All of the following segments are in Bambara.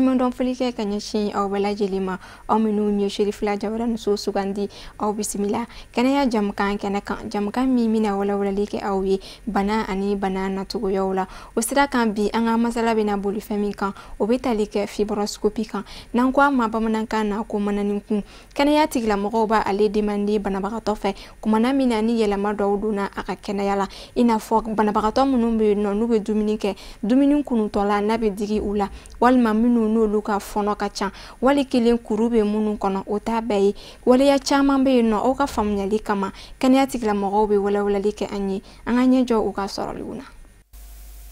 Waleɲumandɔn foli kɛ ka ɲɛsin aw bɛɛ lajɛlen ma, aw minnu ye Cherifila Jabaraninso sugandi. Aw bisimila kɛnɛya jamukan kɛnɛ kan, jamukan min bɛna walawalali kɛ aw ye bana ani bana nacogoyaw la. O sira kan, bi an ka masala bɛna boli fɛn min kan, o bɛ tali kɛ fibroscopie kan, n'an ko a ma bamanankan na ko mananikun. Kɛnɛya tigilamɔgɔw b'a ale demande banabagatɔ fɛ kumana min na ni yɛlɛma dɔw donna a ka kɛnɛya la, i n'a fɔ banabagatɔ minnu bɛ yen nɔ, n'u bɛ dumuni kɛ, dumuni kunutɔ la n'a bɛ digi u la, walima minnu n'olu ka fɔnɔ ka ca, wali kelen kuru bɛ minnu kɔnɔ. O t'a bɛɛ ye, waleya caman bɛ yen nɔ. Aw ka faamuyali kama, kɛnɛya tigilamɔgɔw bɛ walawalali kɛ an ye. An ka ɲɛ jɔ u ka sɔrɔliw na.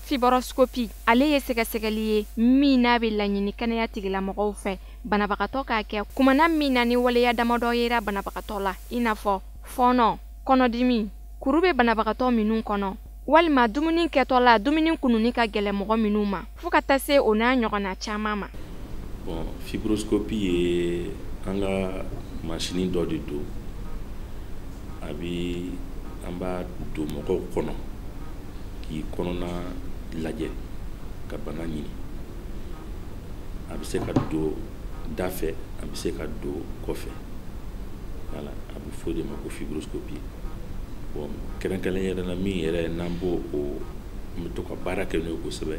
Fibroscopie, ale ye sɛgɛsɛgɛli ye min n'a bɛ laɲini kɛnɛya tigilamɔgɔw fɛ banabagatɔ k'a kɛ kumana min na ni waleya damadɔ yera banabagatɔ la, i n'a fɔ fɔɔnɔ, kɔnɔdimi, kuru bɛ banabagatɔ minnu kɔnɔ, walima dumuni kɛtɔ la dumuni kununi ka gɛlɛn mɔgɔ minnu ma, fo ka taa se o n'a ɲɔgɔnna caman ma. Bon, fibroscopie ye an ka masini dɔ de don. A bi an b'a don mɔgɔw kɔnɔ k'i kɔnɔna lajɛ ka bana ɲini. A bɛ se ka don da fɛ, a bɛ se ka don kɔfɛ. Voilà, a bɛ fɔ o de ma ko fibroscopie. Bon, kɛrɛnkɛrɛn yɛrɛ la, min yɛrɛ n'an b'o o an bɛ to ka baara kɛ n'o ye kosɛbɛ,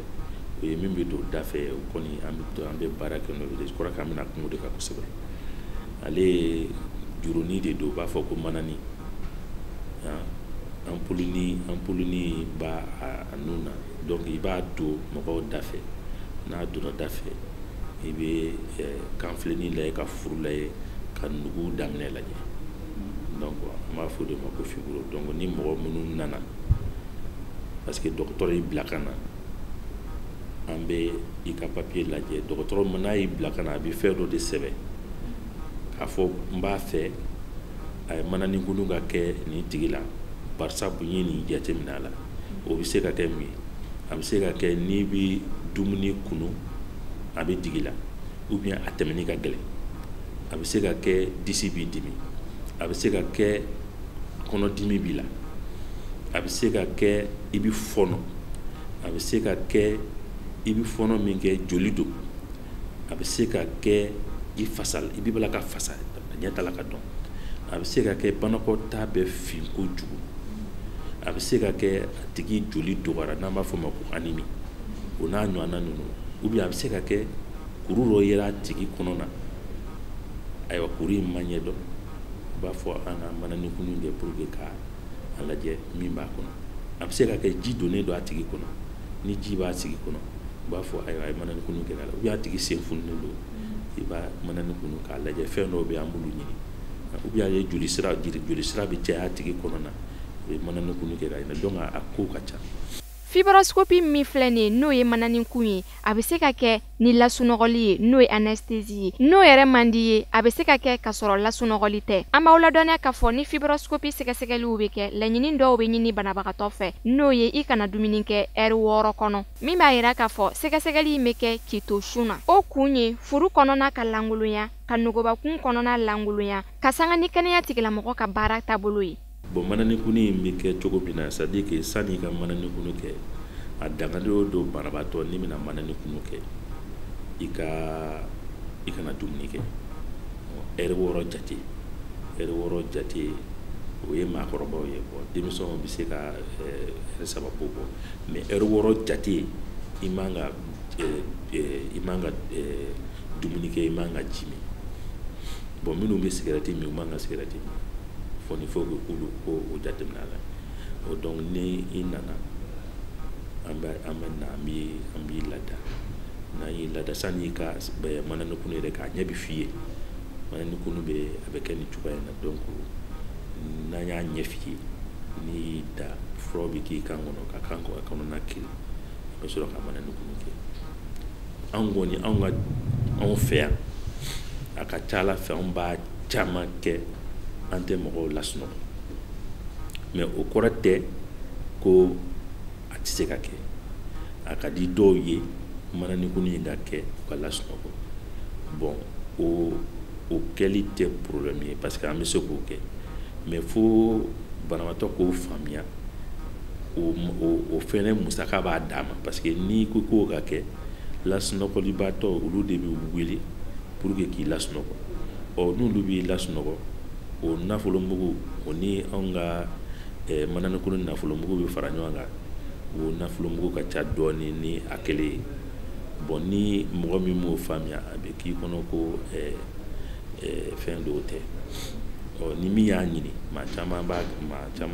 o ye min bɛ don da fɛ. O kɔni, an bɛ baara kɛ n'o ye. Je crois qu'an bɛna kuma o de kan kosɛbɛ. Ale ye jurunin de don, u b'a fɔ ko manani. Ampoule ni b'a a nun na. Donc i b'a don mɔgɔw da fɛ. N'a donna da fɛ, i bɛ kanfilenin lajɛ, ka furu lajɛ, ka nugu daminɛ lajɛ. Donc an b'a fɔ o de ma ko fibro. Donc ni mɔgɔ minnu nana, parce que dɔgɔtɔrɔ y'i bila ka na, an bɛ i ka papier lajɛ. Dɔgɔtɔrɔ n'a y'i bila ka na, a bɛ fɛn dɔ de sɛbɛn k'a fɔ: n b'a fɛ a ye mananikunu ka kɛ nin tigi la, barisabu n ye nin jateminɛ a la. O bɛ se ka kɛ mun ye? A bɛ se ka kɛ n'i bɛ dumuni kunu, a bɛ digi la, ou bien a tɛmɛni ka gɛlɛn. A bɛ se ka kɛ disi b'i dimi. A bɛ se ka kɛ kɔnɔdimi b'i la. A bɛ se ka kɛ i bɛ fɔnɔ. A bɛ se ka kɛ i bɛ fɔnɔ min kɛ, joli don. A bɛ se ka kɛ i fasa, i bɛ la ka fasa, a ɲɛ t'a la ka dɔn. A bɛ se ka kɛ banakɔtaa bɛ fin kojugu. A bɛ se ka kɛ a tigi joli dɔgɔyara, n'an b'a fɔ o ma ko anémie, o n'a ɲɔgɔnna ninnu. Ou bien a bɛ se ka kɛ kuru dɔ yera a tigi kɔnɔ na. Ayiwa, kuru in ma ɲɛdɔn, u b'a fɔ an ka mananikunu kɛ pour que ka a lajɛ min b'a kɔnɔ. A bɛ se ka kɛ ji donnen don a tigi kɔnɔ. Ni ji b'a tigi kɔnɔ, u b'a fɔ: ayiwa, a ye mananikunu kɛ k'a la. Ou bien a tigi sen fununen don, i b'a mananikunu k'a lajɛ. Fɛn dɔw bɛ yen, an b'olu ɲini. Ou bien a ye joli sira, joli sira bɛ caya a tigi kɔnɔ na, u bɛ mananikunu kɛ k'a ɲini. Donc a ko ka ca. Fibroscopie min filɛ nin ye, n'o ye mananikun ye, a bɛ se ka kɛ ni lasunɔgɔli ye, n'o ye anesthésie ye. N'o yɛrɛ man di ye, a bɛ se ka kɛ ka sɔrɔ lasunɔgɔli tɛ. An b'aw ladɔnniya k'a fɔ ni fibroscopie sɛgɛsɛgɛliw bɛ kɛ, laɲini dɔw bɛ ɲini banabagatɔ fɛ, n'o ye i kana dumuni kɛ ɛri 6 kɔnɔ, min b'a yira k'a fɔ sɛgɛsɛgɛli in bɛ kɛ k'i to sun na. O kun ye furu kɔnɔna ka lankolonya, ka nogobakun kɔnɔna lankolonya, ka sanga ni kɛnɛya tigilamɔgɔ ka baara taabolo ye. Bon, mananikunu in bɛ kɛ cogo min na, c'est à dire que sanni i ka mananikunu kɛ, a dangalen don banabaatɔ, n'i bɛna mananikunu kɛ, i kana dumuni kɛ ɛri 6 jate. Ɛri 6 jate, o ye maakɔrɔbaw ye. Bon, denmisɛnw bɛ se ka ɛri 3 bɔ, mais ɛri 6 jate, i man ka dumuni kɛ, i man ka ji min. Bon, minnu bɛ sigɛrɛti min, u man ka sigɛrɛti min. Fo ni fo k'olu ko o jateminɛ a la. O donc ni i nana, an bɛ na, an b'i lada. N'an y'i lada, sanni i ka mananikunu yɛrɛ k'a ɲɛ bɛ f'i ye, mananikunu bɛ, a bɛ kɛ nin cogoya in na. Donc n'an y'a ɲɛ f'i ye, n'i y'i da, furaw bɛ k'i kan kɔnɔ ka kan kɔnɔna kirin, a bɛ sɔrɔ ka mananikunu kɛ. An kɔni, anw ka anw fɛ yan, a ka ca Ala fɛ, anw b'a caman kɛ, an tɛ mɔgɔw lasunɔgɔ. Mais o kɔrɔ tɛ ko a tɛ se ka kɛ. A ka di dɔw ye mananikunu in ka kɛ u ka lasunɔgɔ. Bon, o kɛli tɛ problème ye, parce que an bɛ se k'o kɛ. Mais fo banabaatɔ k'o faamuya, o fɛnɛ musaka b'a dan ma, parce que n'i ko k'o ka kɛ, Lasunɔgɔlibaatɔ, olu de bɛ wele pour que k'i lasunɔgɔ. Ɔ, n'olu b'i lasunɔgɔ, o nafolomugu, o ni anw ka mananikunu nafolomugu bɛ fara ɲɔgɔn kan. O nafolomugu ka ca dɔɔni ni a kelen ye. Bon, ni mɔgɔ min m'o faamuya, a bɛ k'i kɔnɔ ko fɛn dɔw tɛ. Ɔ, ni min y'a ɲini, maa caman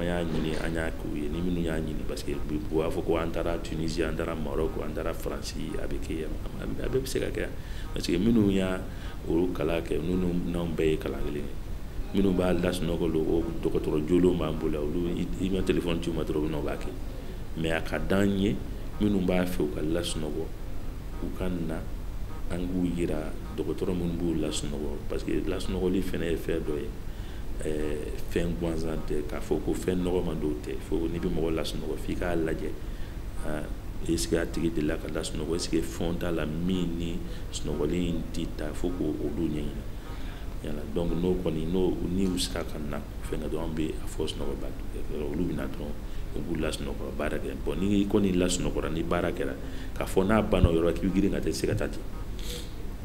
y'a ɲini, an y'a k'u ye. Ni minnu y'a ɲini, parce que u b'a fɔ ko an taara Tunisie, an taara Maroc, an taara Faransi, a bɛ kɛ yan, a bɛɛ bɛ se ka kɛ yan, parce que minnu y'a olu kalan kɛ, minnu n'anw bɛɛ ye kalan kelen ye, minnu b'a lasunɔgɔ, o dɔgɔtɔrɔ jolenw b'an bolo. Olu, i ma téléphone ci u ma dɔrɔn, u bɛ na, u b'a kɛ. Mais a ka d'an ye, minnu b'a fɛ u ka lasunɔgɔ, u ka na, an k'u yira dɔgɔtɔrɔ minnu b'u lasunɔgɔ, parce que lasunɔgɔli fɛnɛ ye fɛn dɔ ye, fɛn gansan tɛ k'a fɔ ko fɛn nɔgɔman dɔw tɛ. Fo n'i bɛ mɔgɔ lasunɔgɔ, f'i k'a lajɛ, est ce que a tigi delila ka lasunɔgɔ, est ce que fɛn t'a la min ni sunɔgɔli in ti taa, fo k'o olu ɲɛɲini yala. Donc n'o kɔni, n'o ni u sera ka na fɛn kɛ dɔrɔn, an bɛ a fɔ sunɔgɔba, olu bɛ na dɔrɔn, u b'u lasunɔgɔ, baara kɛ. Bon, ni kɔni lasunɔgɔra, ni baara kɛra, k'a fɔ n'a banna o yɔrɔ k'i bɛ girin ka taa, se ka taa ten.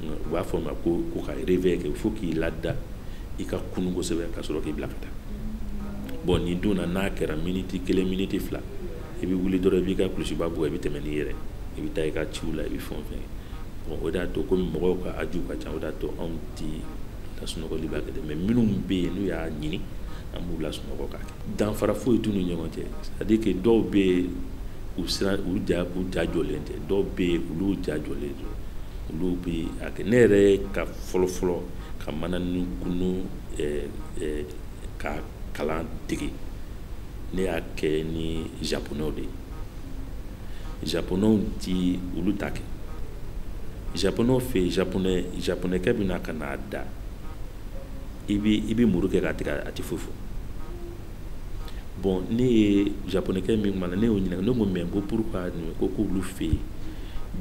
U b'a fɔ o ma ko ka réveil kɛ. Fo k'i lada, i ka kunu kosɛbɛ ka sɔrɔ k'i bila ka taa. Bon, nin dun na, n'a kɛra miniti 1, miniti 2, i bɛ wuli dɔrɔn, i b'i ka kulusiba bɔ, i bɛ tɛmɛ n'i yɛrɛ, i bɛ taa i ka ciw la, i bɛ fɛn o fɛn kɛ. Bon, o de y'a to, komi mɔgɔw ka âge ka ca, o de y'a to anw ti lasunɔgɔli b'a kɛ ten. Mais minnu bɛ yen n'u y'a ɲini, an b'u lasunɔgɔ k'a kɛ. Danfara foyi t'u ni ɲɔgɔn cɛ, c'est à dire que dɔw bɛ yen, u siran, u ja jɔlen tɛ. Dɔw bɛ yen, olu ja jɔlen don, olu bɛ a kɛ. Ne yɛrɛ ka fɔlɔ fɔlɔ ka manani kunu ka kalan dege, ne y'a kɛ ni Japonɛw de ye. Japonɛw ti olu ta kɛ. Japonɛw fɛ yen, Japonɛkɛ bɛ na ka n'a da, i bɛ muru kɛ k'a tigɛ, a tɛ foyi fɔ. Bon, ne ye Japonɛkɛ min kuma na, ne y'o ɲininka, ne ko: mais ko pourquoi? Ko k'olu fɛ yen,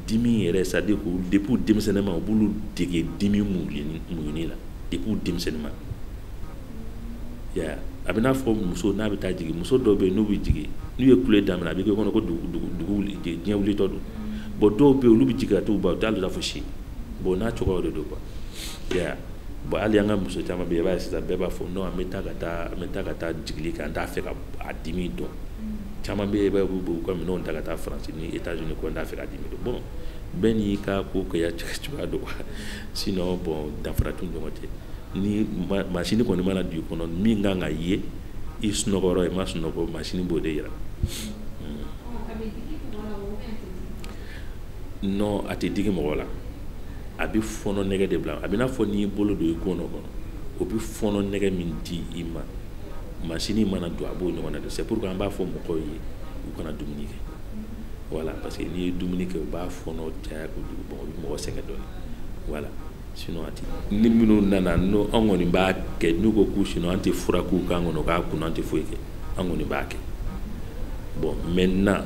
dimi yɛrɛ, c'est à dire que depuis denmisɛnninma, u b'olu dege dimi muɲuni la depuis denmisɛnninma ya. A bɛ n'a fɔ muso n'a bɛ taa jigin, muso dɔw bɛ yen, n'u bɛ jigin, n'u ye kule daminɛ, a bɛ kɛ kɔnɔ ko dugu diɲɛ wulitɔ don. Bon, dɔw bɛ yen, olu bɛ jigin ka t'u ba, u t'a la fo si. Bon, n'a cogoyaw de don quoi, ya. Bon, hali an ka muso caman bɛ yen, i b'a ye sisan, bɛɛ b'a fɔ: non, an bɛ taa ka taa jigili kɛ, an t'a fɛ ka a dimi dɔn. Caman bɛ yen, i b'a ye, u b'u ka minɛnw ta ka taa Faransi ni États-Unis, ko n t'a fɛ ka dimi dɔn. Bon, bɛɛ n'i ka ko kɛ cogoya don quoi. Sinon, bon, danfara t'u ni ɲɔgɔn cɛ. Ni masini kɔni mana don i kɔnɔ, min kan ka ye i sunɔgɔyɔrɔ, i ma sunɔgɔ, masini b'o de yira. Non, a tɛ digi mɔgɔ la. A bɛ fɔnɔ nɛgɛ de bila. A bɛ n'a fɔ n'i y'i bolo don i gɔnɔ kɔnɔ, o bɛ fɔnɔ nɛgɛ min di i ma, masini mana don, a b'o ɲɔgɔn na de. C'est pourquoi an b'a fɔ mɔgɔw ye u kana dumuni kɛ. Voilà, parce que n'i ye dumuni kɛ, u b'a fɔnɔ caya kojugu. Bon, o bɛ mɔgɔ sɛgɛn dɔɔnin. Voilà, sinon a ti. Ni minnu nana, n'o an kɔni b'a kɛ, n'u ko k'u, sinon an tɛ fura k'u kan kɔnɔ k'a kunna, an tɛ foyi kɛ, an kɔni b'a kɛ. Bon, maintenant,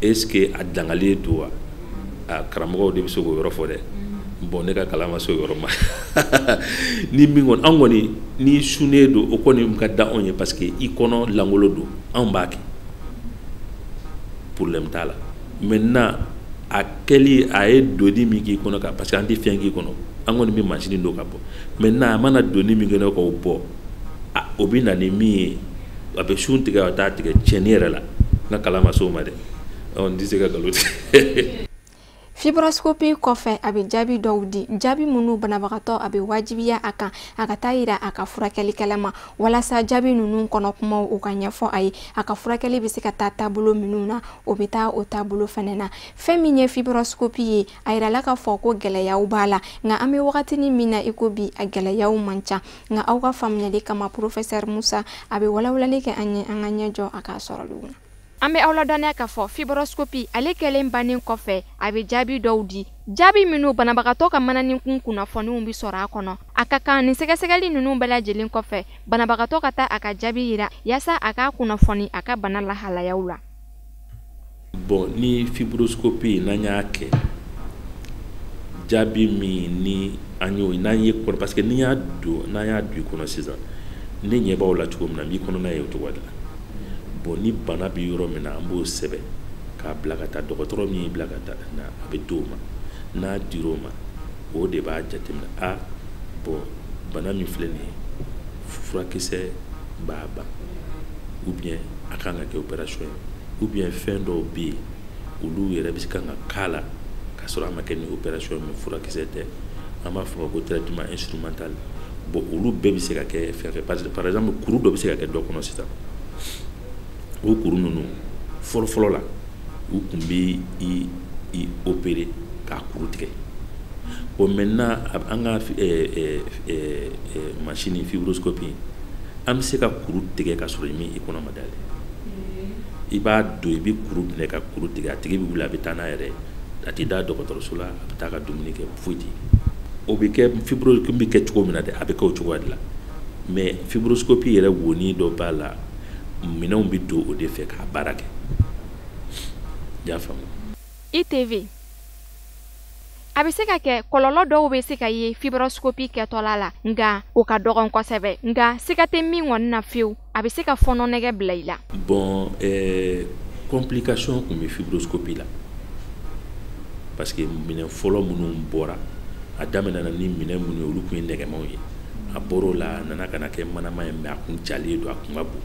est ce que a dangalen don wa? A karamɔgɔw de bɛ se k'o yɔrɔ fɔ dɛ. Bon, ne ka kalan ma se o yɔrɔ ma. Ni min kɔni, an kɔni, ni sunnen don, o kɔni ka da anw ye, parce que i kɔnɔ lankolon don, anw b'a kɛ, problème t'a la. Maintenant, a kɛli, a ye doni min k'i kɔnɔ kan, parce que an tɛ fɛn k'i kɔnɔ, an kɔni bɛ masini don ka bɔ. Maintenant, a mana doni min kɛ k'o bɔ, o bɛ na ni min ye, a bɛ sun tigɛ, a t'a tigɛ. Tiɲɛni yɛrɛ la, n ka kalan ma se o ma dɛ. Ɔ, n tɛ se ka nkalon tigɛ. Fibroscopie kɔfɛ, a bɛ jaabi dɔw di, jaabi minnu banabagatɔ a bɛ wajibiya a kan a ka taa yira a ka furakɛlikɛla ma, walasa jaabi ninnu kɔnɔ kumaw u ka ɲɛfɔ a ye, a ka furakɛli bɛ se ka taa taabolo minnu na, o bɛ taa o taabolo fɛnɛ na. Fɛn min ye fibroscopie ye, a yirala k'a fɔ ko gɛlɛyaw b'a la, nka an bɛ wagatinin min na i ko bi, a gɛlɛyaw man ca. Nka aw ka faamuyali kama, professeur Musa a bɛ walawalali kɛ an ye, an ka ɲɛ jɔ a ka sɔrɔliw na. An bɛ aw ladɔnniya k'a fɔ fibroscopie ale kɛlen bannen kɔfɛ, a bɛ jaabi dɔw di, jaabi minnu banabagatɔ ka mananikun kunnafoniw bɛ sɔrɔ a kɔnɔ. A ka kan nin sɛgɛsɛgɛli ninnu bɛɛ lajɛlen kɔfɛ, banabagatɔ ka taa a ka jaabi yira, yaasa a k'a kunnafoni a ka bana lahalayaw la. Bon, ni fibroscopie n'an y'a kɛ, jaabi min ni an y'o, n'an ye kɔnɔ, parce que n'i y'a don, n'an y'a don i kɔnɔ sisan, ne ɲɛ b'aw la cogo min na, n b'i kɔnɔna ye o cogo de la. Bon, ni bana bɛ yɔrɔ min na, an b'o sɛbɛn k'a bila ka taa dɔgɔtɔrɔ min y'i bila ka taa na, a bɛ d'o ma. N'a dir'o ma, o de b'a jateminɛ, a bon, bana min filɛ nin ye, furakisɛ b'a ban, ou bien a kan ka kɛ opération ye, ou bien fɛn dɔw bɛ yen, olu yɛrɛ bɛ se kan ka k'a la k'a sɔrɔ a ma kɛ ni opération ye, furakisɛ tɛ. An b'a fɔ o ma ko traitement instrumental. Bon, olu bɛɛ bɛ se ka kɛ fɛn fɛn. Parce que par exemple, kuru dɔ bɛ se ka kɛ dɔ kɔnɔ sisan. O kuru ninnu, fɔlɔ fɔlɔ la, u tun bɛ i opérer k'a kuru tigɛ. Bon, maintenant, an ka machine fibroscopie, an bɛ se ka kuru tigɛ ka sɔrɔ i min i kɔnɔ ma dayɛlɛ. I b'a don, i bɛ kuru minɛ ka kuru tigɛ, a tigi bɛ wuli, a bɛ taa n'a yɛrɛ ye, a tɛ da dɔgɔtɔrɔso la, a bɛ taa ka dumuni kɛ, foyi tɛ. O bɛ kɛ fibroscopie bɛ kɛ cogo min na dɛ, a bɛ kɛ o cogoya de la. Mais fibroscopie yɛrɛ, wonin dɔ b'a la, minɛnw bɛ don o de fɛ k'a baara kɛ. I y'a faamu? ITV, a bɛ se ka kɛ kɔlɔlɔ dɔw bɛ se ka ye fibroscopie kɛtɔla la, nka o ka dɔgɔn kosɛbɛ. Nka siga tɛ min kɔni na fiyewu, a bɛ se ka fɔɔnɔ nɛgɛ bila i la. Bon, complication tun bɛ fibroscopie la, parce que minɛn fɔlɔ minnu bɔra, a daminɛna ni minɛn minnu ye, olu tun ye nɛgɛmanw ye. A bɔr'o la, a nana ka na kɛ manama ye, mais a kun jalen don, a kun ka bon.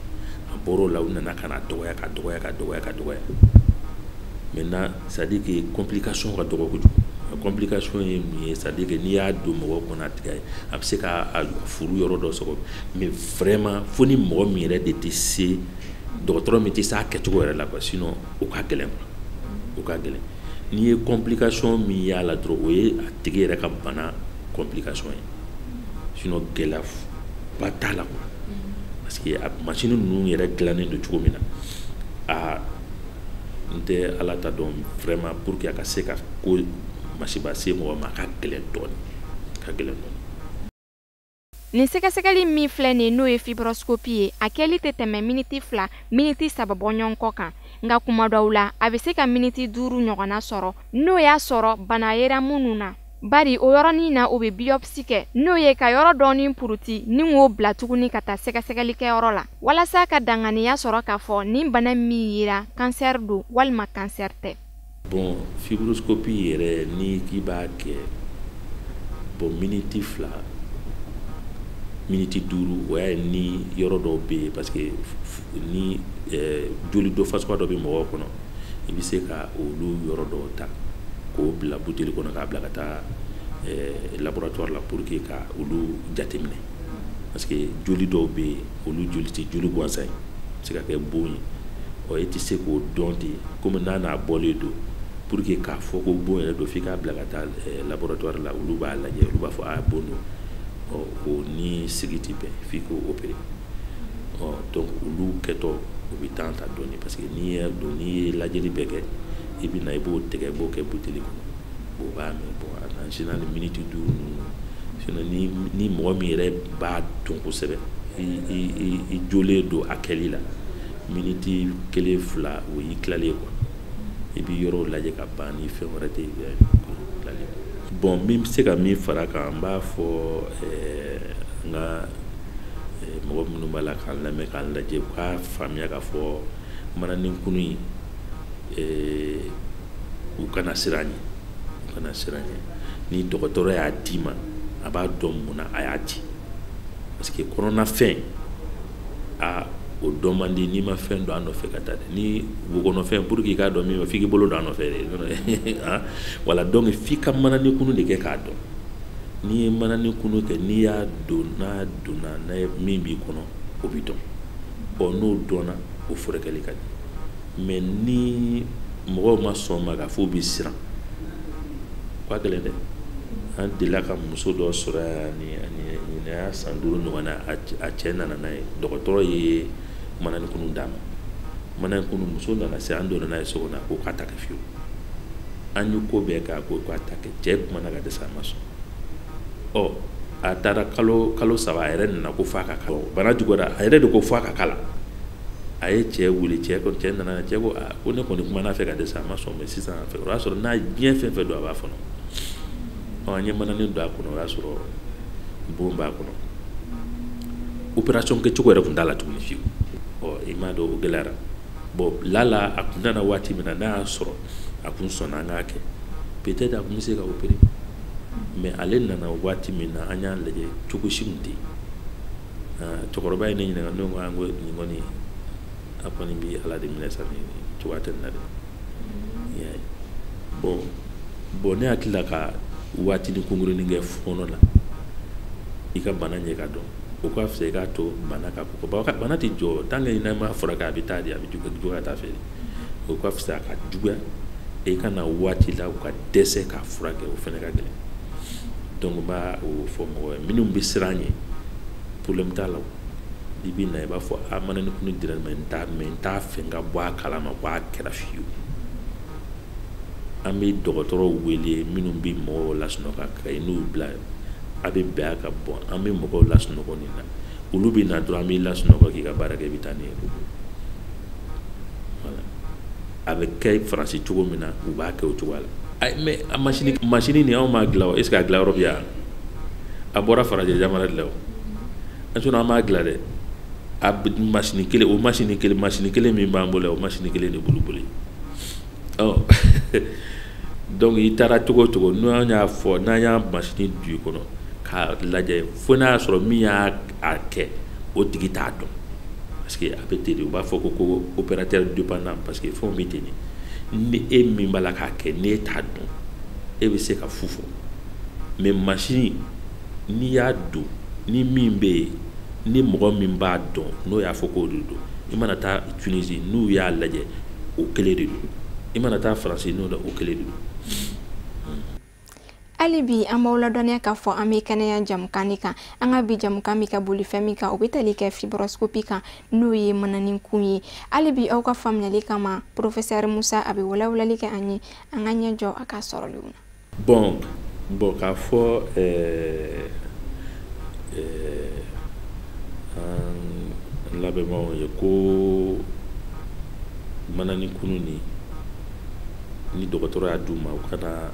A bɔr'o la, u nana ka na dɔgɔya, ka dɔgɔya, ka dɔgɔya, ka dɔgɔya. Maintenant, c'est à dire que complication ka dɔgɔ kojugu. Complication ye mun ye? C'est à dire que n'i y'a don mɔgɔ kɔnɔ, a tigɛ, a bɛ se ka furu yɔrɔ dɔ sɔgɔ, mais vraiment, fo ni mɔgɔ min yɛrɛ de tɛ se, dɔgɔtɔrɔ min tɛ se a kɛcogo yɛrɛ la quoi. Sinon o ka gɛlɛn quoi, o ka gɛlɛn. N'i ye complication min y'a la dɔrɔn, o ye a tigi yɛrɛ ka bana complication ye. Sinon gɛlɛyaba t'a la quoi, parce que a machine ninnu yɛrɛ dilannen don cogo min na, a n tɛ Ala ta dɔn. Vraiment, pour que a ka se ka ko masiba se mɔgɔ ma, a ka gɛlɛn dɔɔnin, a ka gɛlɛn dɔɔnin. Nin sɛgɛsɛgɛli min filɛ nin, n'o ye fibroscopie ye, a kɛli tɛ tɛmɛ miniti 2, miniti 3 bɔ ɲɔgɔn kɔ kan. Nka kuma dɔw la, a bɛ se ka miniti 5 ɲɔgɔnna sɔrɔ, n'o y'a sɔrɔ bana yera minnu na. Bari o yɔrɔnin na, o bɛ biopsie kɛ, n'o ye ka yɔrɔ dɔɔnin puruti ni k'o bila tuguni ka taa sɛgɛsɛgɛlikɛyɔrɔ la, walasa ka danganiya sɔrɔ k'a fɔ nin bana min yera, kansɛri don walima kansɛri tɛ. Bon, fibroscopie yɛrɛ, ni k'i b'a kɛ, bon, miniti 2, miniti 5, o y'a ye ni yɔrɔ dɔw bɛ yen, parce que ni joli dɔ fasuguya dɔ bɛ mɔgɔw kɔnɔ, i bɛ se ka olu yɔrɔ dɔw ta k'o bila buteli kɔnɔ, k'a bila ka taa laboratoire la pour que ka olu jateminɛ. Parce que joli dɔw bɛ yen, olu joli tɛ joli gansan ye, a bɛ se ka kɛ bon ye. Ɔ, e tɛ se k'o dɔn ten, komi n'a n'a bɔlen don. Pour que k'a fɔ ko bon yɛrɛ don, f'i k'a bila ka taa laboratoire la, olu b'a lajɛ, olu b'a fɔ a bon don. Ɔ, o ni sigi tɛ bɛn, f'i k'o opérer. Ɔ, donc olu kɛtɔ, o bɛ temps ta dɔɔnin, parce que n'i y'a don, n'i ye lajɛli bɛɛ kɛ, i bɛ na, i b'o tigɛ, i b'o kɛ buteli kɔnɔ, o b'a mɛn. Bon, en général, miniti 5 ninnu. Sinon ni mɔgɔ min yɛrɛ b'a dɔn kosɛbɛ, i jolen don a kɛli la, miniti 1, 2, o y'i tilalen quoi. I b'i yɔrɔw lajɛ ka ban, ni fɛn wɛrɛ tɛ yen, tilalen. Bon, min bɛ se ka min fara kan, n b'a fɔ n ka mɔgɔ minnu b'a la k'an lamɛn, k'an lajɛ, u k'a faamuya k'a fɔ mananin kunu in, u kana siran ɲɛ, u kana siran ɲɛ. Ni dɔgɔtɔrɔ y'a d'i ma, a b'a dɔn mun na a y'a di, parce que kɔnɔnafɛn, a o dɔn man di n'i ma fɛn don a nɔfɛ ka taa dɛ. Ni wo kɔnɔfɛn, pour que i k'a dɔn min ma, f'i k'i bolo don a nɔfɛ de. Voilà, donc f'i ka mananin kunu de kɛ k'a dɔn. N'i ye mananin kunu kɛ, n'i y'a don, n'a donna, n'a ye min b'i kɔnɔ, o b'i dɔn. Ɔ, n'o dɔnna, o furakɛli ka di. Mais ni mɔgɔw ma sɔn ma k'a fɔ u bɛ siran, o ka gɛlɛn dɛ. An delila ka muso dɔ sɔrɔ yan, nin y'a san 5 ɲɔgɔn na, a cɛ nana n'a ye, dɔgɔtɔrɔ ye mananin kunu d'a ma. Mananin kunu, muso nana se, an donna n'a ye so kɔnɔ, a ko k'a ta kɛ fiyewu. An ye ko bɛɛ kɛ, a ko k'a ta kɛ. Cɛ kumana ka dɛsɛ, a ma sɔn. Ɔ, a taara kalo 3, a yɛrɛ nana ko f'a ka kala. Bana juguyara, a yɛrɛ de ko f'a ka kala. A ye cɛ wele, cɛ ko, cɛ nana, cɛ ko aa, ko ne kɔni kumana fɛ ka dɛsɛ, a ma sɔn, mais sisan o y'a sɔrɔ n'a ye diɲɛ fɛn fɛn don, a b'a fɔnɔ. Ɔ, an ye mananin don a kɔnɔ, o y'a sɔrɔ bon b'a kɔnɔ. Opération kɛcogo yɛrɛ tun t'a la tuguni fiyewu. Ɔ, i m'a dɔn, o gɛlɛyara. Bon, lala a kun nana waati min na, n'a y'a sɔrɔ a kun sɔnna an k'a kɛ. Peut-être a tun bɛ se ka opérer, mais ale nana waati min na, an y'a lajɛ, cogo si tun tɛ yen. Cɛkɔrɔba ye ne ɲininka, ne ko an ko nin kɔni, a kɔni bi Ala de minɛ sa, nin cogoya tɛ nin na dɛ. I y'a ye, bon, ne hakili la ka waatinin kunkurunin kɛ fɔɔnɔ la, i ka bana ɲɛ ka dɔn, o ka fisa i k'a to bana ka kɔkɔ. Bana tɛ jɔ tant que n'a ma furakɛ, a bɛ taa de, a bɛ juguya ka taa fɛ de. O ka fisa a ka juguya i ka na waati la u ka dɛsɛ k'a furakɛ, o fana ka gɛlɛn. Donc n b'a o fɔ mɔgɔw ye minnu bɛ siran ɲɛ, problème t'a la. I bɛ na, i b'a fɔ a mana ni kunu dira n ma, n t'a mɛ, n t'a fɛ n ka bɔ a kalama ko a kɛra fiyewu. An bɛ dɔgɔtɔrɔw wele minnu bɛ mɔgɔw lasunɔgɔ ka n'u bila, a bɛ bɛn a ka bɔn, an bɛ mɔgɔw lasunɔgɔ nin na, olu bɛ na dɔrɔn, an b'i lasunɔgɔ k'i ka baara kɛ, i bɛ taa n'i ye. Voilà, a bɛ kɛ Faransi cogo min na, u b'a kɛ o cogoya la. Mais a machine nin, anw m'a dilan o. Est ce que a dilan yɔrɔ bɛ yan? A bɔra farajɛ jamana de la o. Sinon an b'a dilan dɛ. A machine kelen o, machine kelen min b'an bolo, o machine kelen de b'olu bolo. Ɔ donc i taara cogo o cogo, n'an y'a fɔ, n'an y'a machine don i kɔnɔ k'a lajɛ, fo n'a y'a sɔrɔ min y'a kɛ, o tigi t'a dɔn, parce que a bɛ ten de. U b'a fɔ ko opérateur dépendant, parce que fɛnw bɛ ten de. Ni e min b'a la k'a kɛ, n'e t'a dɔn, e bɛ se ka fu fɔ. Mais machine, n'i y'a don, ni min bɛ yen, ni mɔgɔ min b'a dɔn, n'o y'a fɔ k'o de don, i mana taa Tunisie, n'u y'a lajɛ, o kelen de don. I mana taa Faransi, n'o o kelen de don. Hali bi an b'aw ladɔnniya k'a fɔ an bɛ kɛnɛya jamukan de kan. An ka bi jamukan bɛ ka boli fɛn min kan, o bɛ tali kɛ fibroscopie kan, n'o ye mananikun ye. Hali bi aw ka faamuyali kama, professeur Musa a bɛ walawalali kɛ an ye, an ka ɲɛ jɔ a ka sɔrɔlenw na. Bon, k'a fɔ an lamɛnbagaw ye ko mananikunu nin, ni dɔgɔtɔrɔ y'a d'u ma, u kana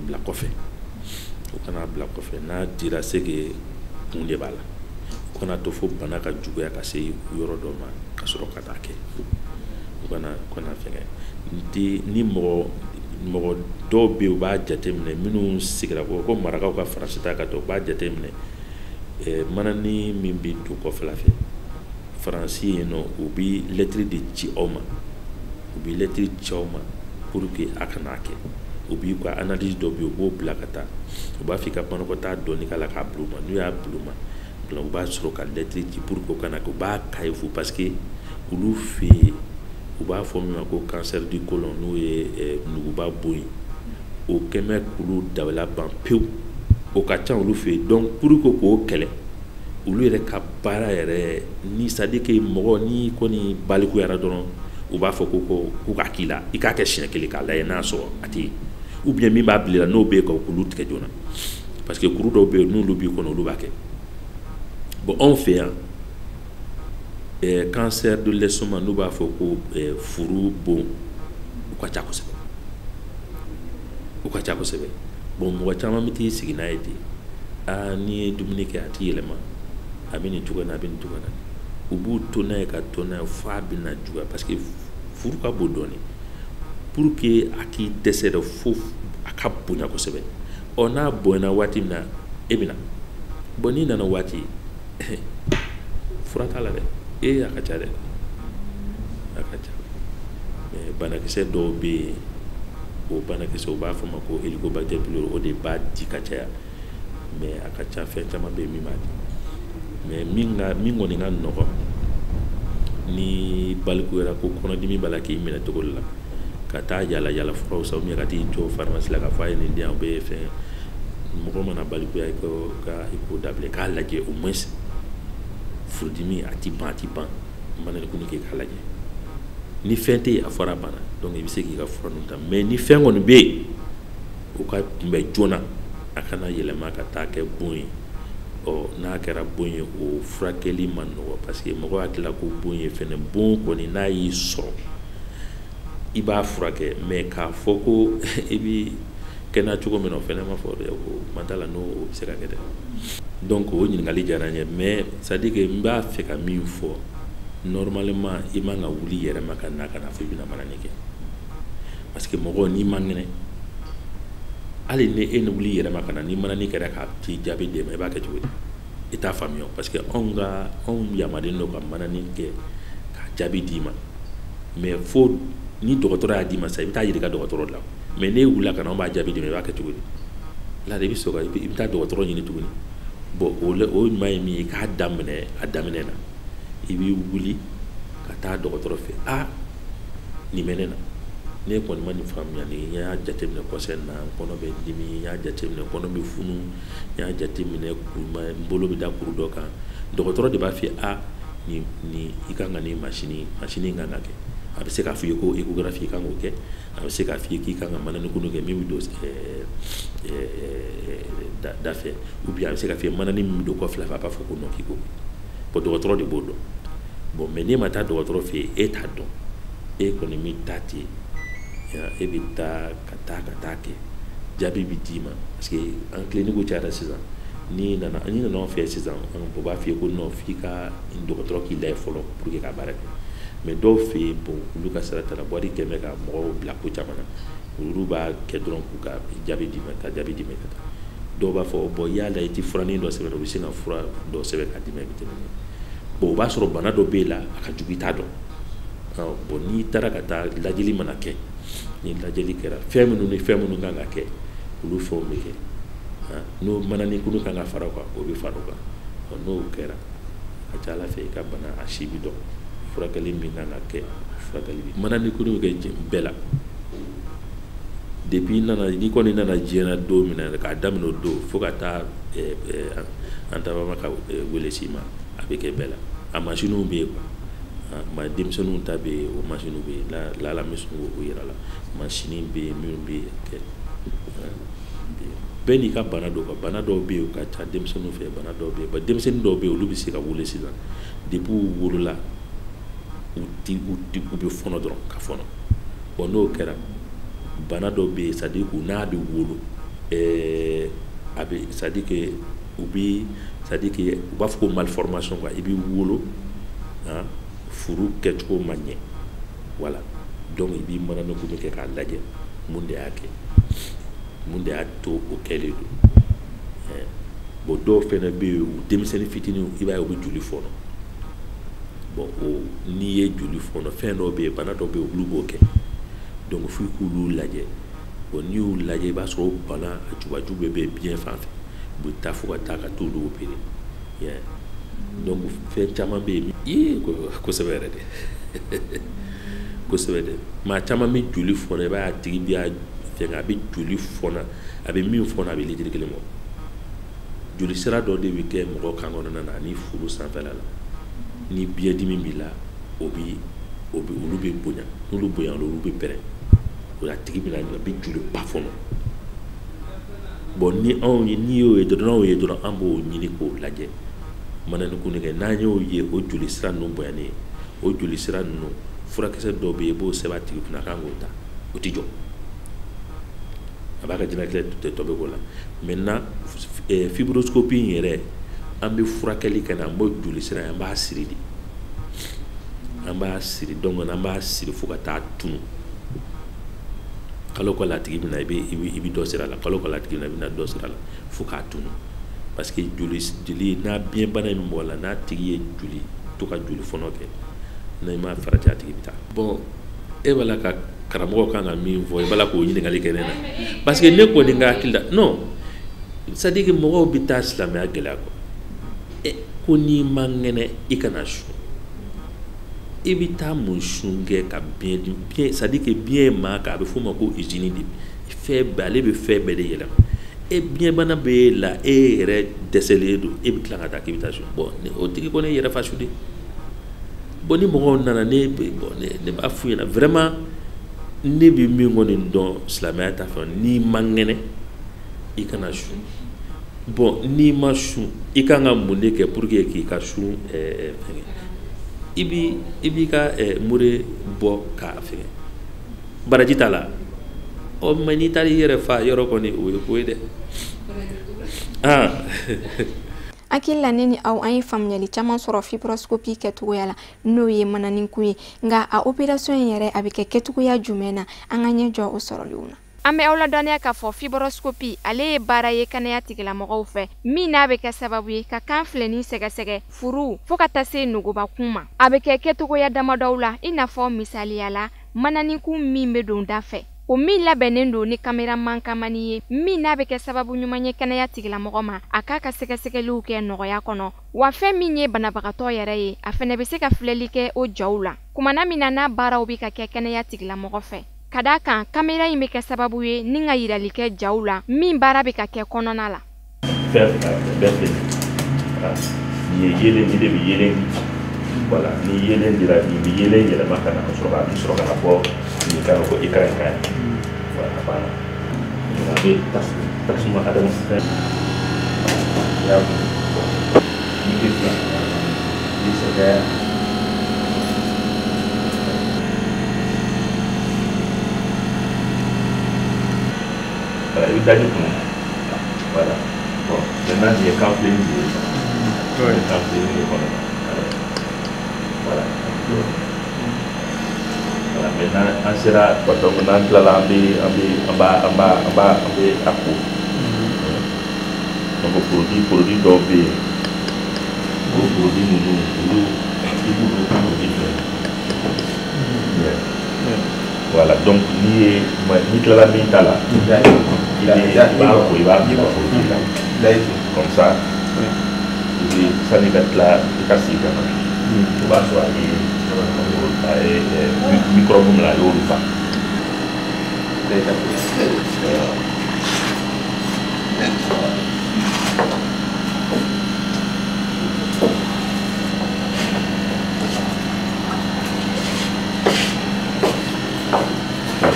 bila kɔfɛ, u kana bila kɔfɛ. N'a dira, c'est que kun de b'a la. U kana to fo bana ka juguya ka se yɔrɔ dɔ ma ka sɔrɔ ka taa kɛ. U kana fɛngɛ di ni mɔgɔ dɔw bɛ yen, u b'a jateminɛ, minnu sigira ko marakaw ka Faransi ta ka to, u b'a jateminɛ manani min bɛ don kɔfɛla fɛ Faransi yen nɔ, u bɛ lɛtiri de ci aw ma, u bɛ lɛtiri ci aw ma pour que a kana kɛ. U b'i ka analyse dɔ bɛ yen, u b'o bila ka taa, u b'a fɔ i ka banakɔtaa dɔɔni k'a la k'a bila u ma. N'u y'a bila u ma, u b'a sɔrɔ ka lɛtiri ci pour que o kana kɛ. U b'a ka fu, parce que olu fɛ yen, u b'a fɔ min ma ko cancer du côlon, n'o ye nuguba bon ye, o kɛn bɛ k'olu dabali ban pewu. O ka ca olu fɛ yen. Donc pour que k'o kɛlɛ, olu yɛrɛ ka baara yɛrɛ ni, c'est à dire que mɔgɔ n'i kɔni balikuyara dɔrɔn, u b'a fɔ ko k'u k'a k'i la, i k'a kɛ siɲɛ kelen k'a lajɛ n'a sɔrɔ a tɛ yen, ou bien min b'a bila i la, n'o bɛ yen, ka k'olu tigɛ joona, parce que kuru dɔw bɛ yen, n'olu b'i kɔnɔ, olu b'a kɛ. Bon, anw fɛ yan, cancer de l'estomac, n'u b'a fɔ ko furu bon, u ka ca kosɛbɛ, u ka ca kosɛbɛ. Bon, mɔgɔ caman bɛ t'i sigi n'a ye ten. Aa, n'i ye dumuni kɛ, a t'i yɛlɛma, a bɛ nin cogo in na, a bɛ nin cogo in na. U b'u to n'a ye ka to n'a ye f'a bɛna juguya, parce que furu ka bon dɔɔnin. Pour que a k'i dɛsɛ dɛ, fo a ka bonya kosɛbɛ. Ɔ, n'a bonyana waati min na, e bɛ na. Bon, n'i nana waati, fura t'a la dɛ. Ee, a ka ca dɛ, a ka ca. Mais banakisɛ dɔw bɛ yen, o banakisɛ, u b'a fɔ o ma ko Helicobacter pylori, o de b'a di ka caya. Mais a ka ca, fɛn caman bɛ yen min b'a di. Mais min kɔni ka nɔgɔn, ni balikuyara ko kɔnɔdimi b'a la k'i minɛ cogo dɔ la, ka taa yala yala furaw san, ou bien ka t'i jɔ pharmacie la k'a fɔ a ye nin di yan, o bɛ fɛn. Mɔgɔ mana balikuya, i ko ka i k'o dabila, i k'a lajɛ au moins furudimi a ti ban, a ti ban, mananikunu kɛ k'a lajɛ. Ni fɛn tɛ yen, a fɔra a banna, donc i bɛ se k'i ka fura ninnu ta. Mais ni fɛn kɔni bɛ yen, o ka kunbɛn joona, a kana yɛlɛma ka taa kɛ bon ye. Ɔ, n'a kɛra bon ye, o furakɛli man nɔgɔ, parce que mɔgɔ hakili la ko bon ye fɛnɛ. Bon kɔni, n'a y'i sɔrɔ, i b'a furakɛ, mais k'a fɔ ko i bi kɛnɛya cogo min na, o fɛnɛ ma fɔ dɛ. O man t'a la, n'o bɛ se ka kɛ dɛ. Donc o ɲininkali diyara n ye. Mais c'est à dire que n b'a fɛ ka min fɔ, normalement i man ka wuli i yɛrɛ ma ka na ka na fɔ i bɛna manani kɛ. Parce que mɔgɔ n'i man kɛnɛ, hali ni e ni wuli yɛrɛ ma ka na, ni manani kɛra k'a ci jaabi d'e ma, i b'a kɛ cogo di? I t'a faamuya, parce que anw ka anw yamarulen don ka manani kɛ ka jaabi d'i ma. Mais fo ni dɔgɔtɔrɔ y'a d'i ma sisan, i bɛ taa yira i ka dɔgɔtɔrɔ la. Mais n'e wulila ka na, anw b'a jaabi d'i ma, i b'a kɛ cogo di? La i bɛ sɔrɔ ka i bɛ taa dɔgɔtɔrɔ ɲini tuguni. Bon, o ɲuman ye min ye, i k'a daminɛ a daminɛ na, i b'i wuli ka taa dɔgɔtɔrɔ fɛ. A nin bɛ ne na, ne kɔni ma nin faamuya, ni n y'a jateminɛ kɔsɛ na, n kɔnɔ bɛ dimi, n y'a jateminɛ kɔnɔ bɛ funu, n y'a jateminɛ n bolo bɛ da kuru dɔ kan. Dɔgɔtɔrɔ de b'a f'i ye, a nin i kan ka nin masini kan ka kɛ. A bɛ se k'a f'i ye ko échographie i kan k'o kɛ, a bɛ se k'a f'i ye k'i kan ka manani kunu kɛ min bɛ don da fɛ, ou bien a bɛ se k'a f'i ye manani min bɛ don kɔ fila fɛ, a b'a fɔ ko non, k'i k'o kɛ. Bon, dɔgɔtɔrɔ de b'o dɔn. Bon, mais n'e ma taa dɔgɔtɔrɔ fɛ yen, e t'a dɔn, e kɔni bɛ taa ten, e bɛ taa ka taa kɛ, jaabi bɛ d'i ma. Parce que an clinique cayara sisan, n'i nana anw fɛ sisan, o b'a f'i ye ko non, f'i ka dɔgɔtɔrɔ k'i lajɛ fɔlɔ pour que ka baara kɛ. Mais dɔw fɛ yen, bon, olu ka sira t'a la, wari kɛn bɛ ka mɔgɔw bila ko caman na, olu b'a kɛ dɔrɔn k'u ka jaabi d'i ma, ka jaabi d'i ma ka taa. Dɔw b'a fɔ bon, yala i tɛ furanin dɔ sɛbɛn, u bɛ se ka fura dɔ sɛbɛn k'a d'i ma, i bɛ tɛmɛ. Bon, o b'a sɔrɔ bana dɔ b'e la, a ka jugu, i t'a dɔn. Bon, n'i taara ka taa lajɛli mana kɛ, ni lajɛli kɛra, fɛn minnu ni fɛn minnu kan ka kɛ, olu fɛnw bɛ kɛ. N'o manani kunu kan ka fara o kan, o bɛ fara o kan. N'o kɛra, a ka ca Ala fɛ, i ka bana a si bɛ dɔn, furakɛli min kan ka kɛ, furakɛli bɛ. Manani kunu bɛ kɛ bɛɛ la. Depuis n'i kɔni nana diɲɛ na don min na, k'a daminɛ o don fo ka taa an taabama ka wele s'i ma, a bɛ kɛ bɛɛ la. A masiniw bɛ yen quoi. Ma denmisɛnninw ta bɛ yen, o masiniw bɛ yen, lala n bɛ sɔn k'o yira la. Masini bɛ yen minnu bɛ kɛ. Bɛɛ n'i ka bana don quoi. Bana dɔw bɛ yen u ka ca denmisɛnninw fɛ, bana dɔw bɛ yen, denmisɛnnin dɔw bɛ yen, olu bɛ se ka wolo sisan, depuis u wolola u bɛ fɔnɔ dɔrɔn ka fɔnɔ. Bon, n'o kɛra, bana dɔw bɛ yen, c'est à dire que n'a bɛ wolo, a bɛ, c'est à dire que u bɛ, c'est à dire que u b'a fɔ ko malformation quoi. I bɛ wolo, furu kɛcogo ma ɲɛ, voilà. Donc i b'i manani kunu kɛ k'a lajɛ mun de y'a kɛ, mun de y'a to o kɛlen don. Bon, dɔw fɛnɛ bɛ yen, u denmisɛnnin fitininw, i b'a ye u bɛ joli fɔnɔ. Bon, o n'i ye joli fɔnɔ, fɛn dɔw bɛ yen, bana dɔw bɛ yen, olu b'o kɛ. Donc f'i k'olu lajɛ. Bon, n'i y'u lajɛ, i b'a sɔrɔ o bana a jubaju bɛɛ bɛ biɲɛ fan fɛ, u bɛ taa fo ka taa ka t'olu opérer. Donc fɛn caman bɛ yen, ee kosɛbɛ yɛrɛ de, kosɛbɛ dɛ. Maa caman bɛ joli fɔnɔ, i b'a ye a tigi bɛ fɛn, a bɛ joli fɔnɔ, a bɛ min fɔnɔ, a bɛ litiri kelen bɔ. Joli sira dɔ de bɛ kɛ mɔgɔ kan kɔnɔna na ani furu sanfɛla la. Ni biyɛndimi b'i la, o bɛ olu bɛ bonya, n'olu bonyana, olu bɛ pɛrɛn. O la a tigi bɛna, a bɛ joliba fɔnɔ. Bon, ni anw ye, n'i y'o ye dɔrɔn, n'anw ye dɔrɔn, an b'o ɲini k'o lajɛ. Manani kunu kɛ, n'an y'o ye, o joli sira ninnu bonyanen, o joli sira ninnu furakisɛ dɔw bɛ yen, i b'o sɛbɛn a tigi kunna, a kan k'o ta, o tɛ jɔ, a b'a ka diɲɛlatigɛ tɔ bɛ k'o la. Maintenant fibroscopie in yɛrɛ, an bɛ furakɛli kɛ n'a, an b'o joli sira in, an b'a siri de, an b'a siri. Donc an b'a siri fo ka taa tunu. Kalo kalo a tigi bɛ na, i bɛ dɔ siri a la, kalo kalo a tigi bɛ na, i bɛ na dɔ siri a la fo k'a tunu. Parce que joli n'a biyɛnbana in bɛ mɔgɔ la, n'a tigi ye joli to ka joli fɔnɔ kɛ, n'i ma farati, a tigi bɛ taa. Bon, e b'a la ka karamɔgɔ kan ka min fɔ, i b'a la k'o ɲininkali kɛ ne na, parce que ne kɔni ka hakili la, non, c'est à dire que mɔgɔw bɛ taa silamɛya gɛlɛya quoi. Ko n'i ma ŋɛnɛ, i kana sun. I bɛ taa mun sun kɛ ka biɲɛ dimi, biɲɛ, c'est à dire que biɲɛ ye maa kan, a bɛ f'o ma ko usine de, fɛn bɛɛ, ale bɛ fɛn bɛɛ de yɛlɛma. E biɲɛbana bɛ e la, e yɛrɛ dɛsɛlen don, e bɛ tila ka taa k'i bɛ taa sun. Bon, o tigi kɔni ye yɛrɛ fa su de. Bon, ni mɔgɔw nana, ne b'a f'u ɲɛna vraiment, ne bɛ min kɔni dɔn silamɛya ta fɛ, n'i ma ŋɛnɛ, i kana sun. Bon, n'i ma sun, i kan ka mun de kɛ pour que k'i ka sun fɛngɛ? I b'i ka mure bɔ k'a fɛngɛ, baraji t'a la. Ɔ, mais n'i taara i yɛrɛ fa yɔrɔ kɔni, o ye ko ye dɛ. Ah. Hakili la ne ni aw an ye faamuyali caman sɔrɔ fibroscopie kɛcogoya la, n'o ye mananikun ye. Nka a opération in yɛrɛ a bɛ kɛ kɛcogoya jumɛn na, an ka ɲɛ jɔ o sɔrɔlenw na. An bɛ aw ladɔnniya k'a fɔ fibroscopie ale ye baara ye kɛnɛya tigilamɔgɔw fɛ min n'a bɛ kɛ sababu ye ka kan filɛni sɛgɛsɛgɛ, furu fo ka taa se nogobakun ma. A bɛ kɛ kɛcogoya damadɔw la, i n'a fɔ misaliya la mananikun min bɛ don da fɛ, o min labɛnnen don ni kamera mankamani ye min n'a bɛ kɛ sababu ɲuman ye kɛnɛya tigilamɔgɔ ma a k'a ka sɛgɛsɛgɛliw kɛ nɔgɔya kɔnɔ. Wa fɛn min ye banabagatɔ yɛrɛ ye, a fɛnɛ bɛ se ka filɛli kɛ o jaw la kumana min na n'a baaraw bɛ ka kɛ kɛnɛya tigilamɔgɔ fɛ. Ka d'a kan kamera in bɛ kɛ sababu ye ni ka yirali kɛ jaw la min baara bɛ ka kɛ kɔnɔna la. Fɛn bɛɛ filɛ nin ye, yeelen nin de bɛ yeelen di, voilà, ni yeelen dira nin bɛ yeelen yɛlɛma ka na ka sɔrɔ ka sɔrɔ ka na bɔ nin kan ko écran in kan ye, voilà, a banna. A bɛ tasuma adama fɛn y'a ni bɛ fila ni sɛgɛ. Voilà, i bɛ daji kun. Voilà. Bon, maintenant nin ye kan filenni de ye. Kan filenni de kɔnɔ. Voilà. Voilà, maintenant an sera, donc n'an tilala an bɛ an bɛ an b'a an b'a an b'a an bɛ a ko. Donc produit dɔw bɛ yen, o produit ninnu olu i b'olu produit fɛ. Voilà, donc n'i tilala min ta la, i b'a ko i b'a bila produit la. Comme ça, i bɛ sani ka tila i ka segin ka na, o b'a sɔrɔ a ye microbe min a y'olu fa.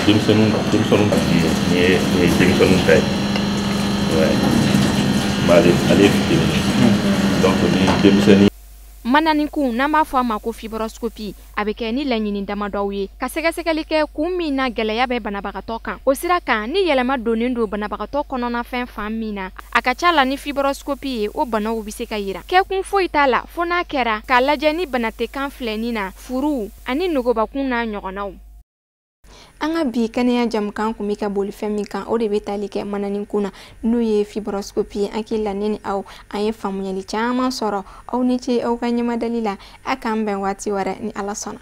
Denmisɛnninw nin ye denmisɛnninw ta ye, mais ale ye fitinin donc ni denmisɛnnin. Mananikun n'an b'a fɔ a ma ko fibroscopie, a bɛ kɛ ni laɲini damadɔw ye ka sɛgɛsɛgɛli kɛ kun min na gɛlɛya bɛ banabagatɔ kan. O sira kan ni yɛlɛma donnen don banabagatɔ kɔnɔnafɛn fan min na, a ka ca la ni fibroscopie ye o banaw bɛ se ka yira. Kɛkun foyi t'a la fo n'a kɛra k'a lajɛ ni bana tɛ kan filɛni na, furu ani nogobakun n'a ɲɔgɔnnaw. An ka bi kɛnɛya jamukan kun bɛ ka boli fɛn min kan, o de bɛ tali kɛ mananikun na, n'o ye fibroscopie ye. An hakili la ne ni aw an ye faamuyali caman sɔrɔ. Aw ni ce aw ka ɲɛmadali la. A k'an bɛn waati wɛrɛ ni Ala sɔnna.